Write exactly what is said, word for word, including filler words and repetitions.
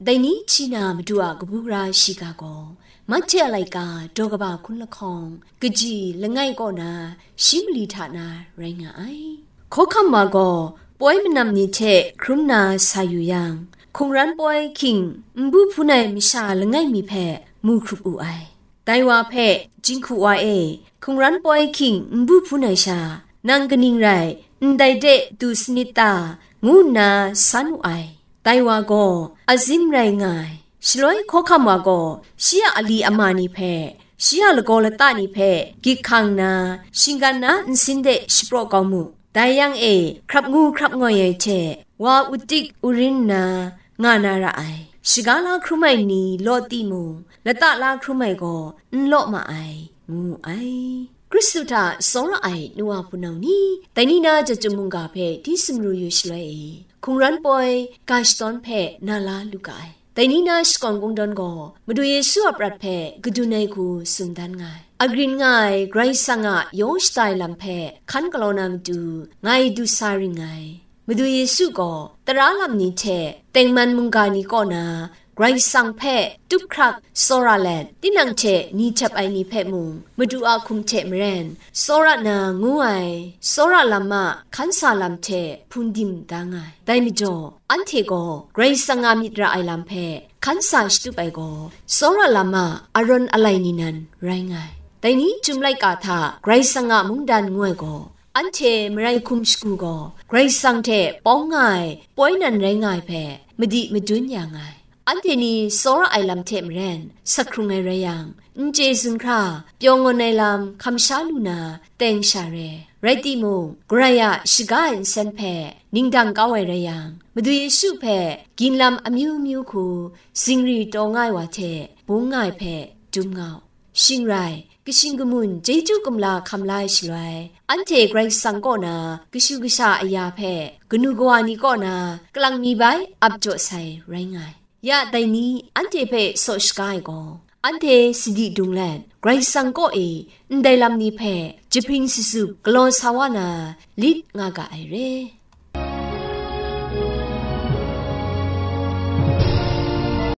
Dai ni hti na Madu a kabu gara shiga gaw, Mahte a laika daw kaba hkun lahkawng, kaji langai kaw na shi mali hta na rai nga ai. Hkawhkam wa gaw poi manam ni hte hkrum na sa yu yang, hkungran poi hkying n bu hpun ai masha langai mi hpe mu hkrup wu ai. Dai wa hpe jinghku wa e, hkungran poi hkying n bu hpun ai sha, nang kaning rai, ndai de du sanit ta, ngu nna san wu ai. Dai wa gaw azim rai nga ai. Shaloi hkawhkam wa gaw shi a ali ama ni hpe, shi a lagaw lata ni hpe gyit hkang nna, shinggan na nsin de shapraw kau mu. Dai yang e, hkrap ngu hkrap ngoi ai hte, wa utik urin nna nga na ra ai. Shaga la hkrum ai ni law timung, lata la hkrum ai gaw n law ma ai, ngu ai. Kristu hta tsawra ai nu wa hpunau ni, dai ni na jacum mungga hpe di sumru yu shaloi e, hkungran poi ga shadawn hpe na la lu ga ai. Dai ni na shakawn kungdawn gaw Madu Yesu a prat hpe kadun ai hku tsun dan nga ai. Agrin nga ai Karai Kasang a yaw shada ai lam hpe hkan galaw na matu ngai du sa ring ai. Madu Yesu gaw tara lam ni hte tengman mungga ni kaw na Karai Kasang hpe tup hkrak tsawra let, tinang hte ni htep ai ni hpe mung Madu a hkum hte maren, tsawra na ngu ai tsawra lam a hkan sa lam hte hpun dim da nga ai. Dai majaw, anhte gaw Karai Kasang a myit ra ai lam hpe hkan sa shatup ai gaw, tsawra lam a Aron alai ni nan rai nga ai. Dai ni chyum laika hta Karai Kasang a mungdan ngu ai gaw, anhte marai hkum shagu gaw, Karai Kasang hte pawng nga ai poi nan rai nga ai hpe madi madun ya nga ai. Anhte ni tsawra ai lam hte maren, sak hkrung ai rai yang, n chye zun hkra, pyaw ngawn ai lam hkam sha lu na, teng sha re. Rai timung, Karai a shaga ai nsen hpe ningdang kau ai rai yang, Madu Yesu hpe ginlam amyu myu hku zingri taw nga ai wa hte bung nga ai hpe dum nga u. Shing rai, kashing kamun chyeju kumla hkam la ai shaloi, anhte Karai Kasang kaw na kashu kasha aya hpe kanu kawa ni kaw na kalang mi bai ap jaw sai rai nga ai. Ya dai ni anhte hpe saw shaga ai gaw, anhte sadi dung let, Karai Kasang kaw e ndai lam ni hpe jahpring sasup galaw sa wa na lit nga ga ai re.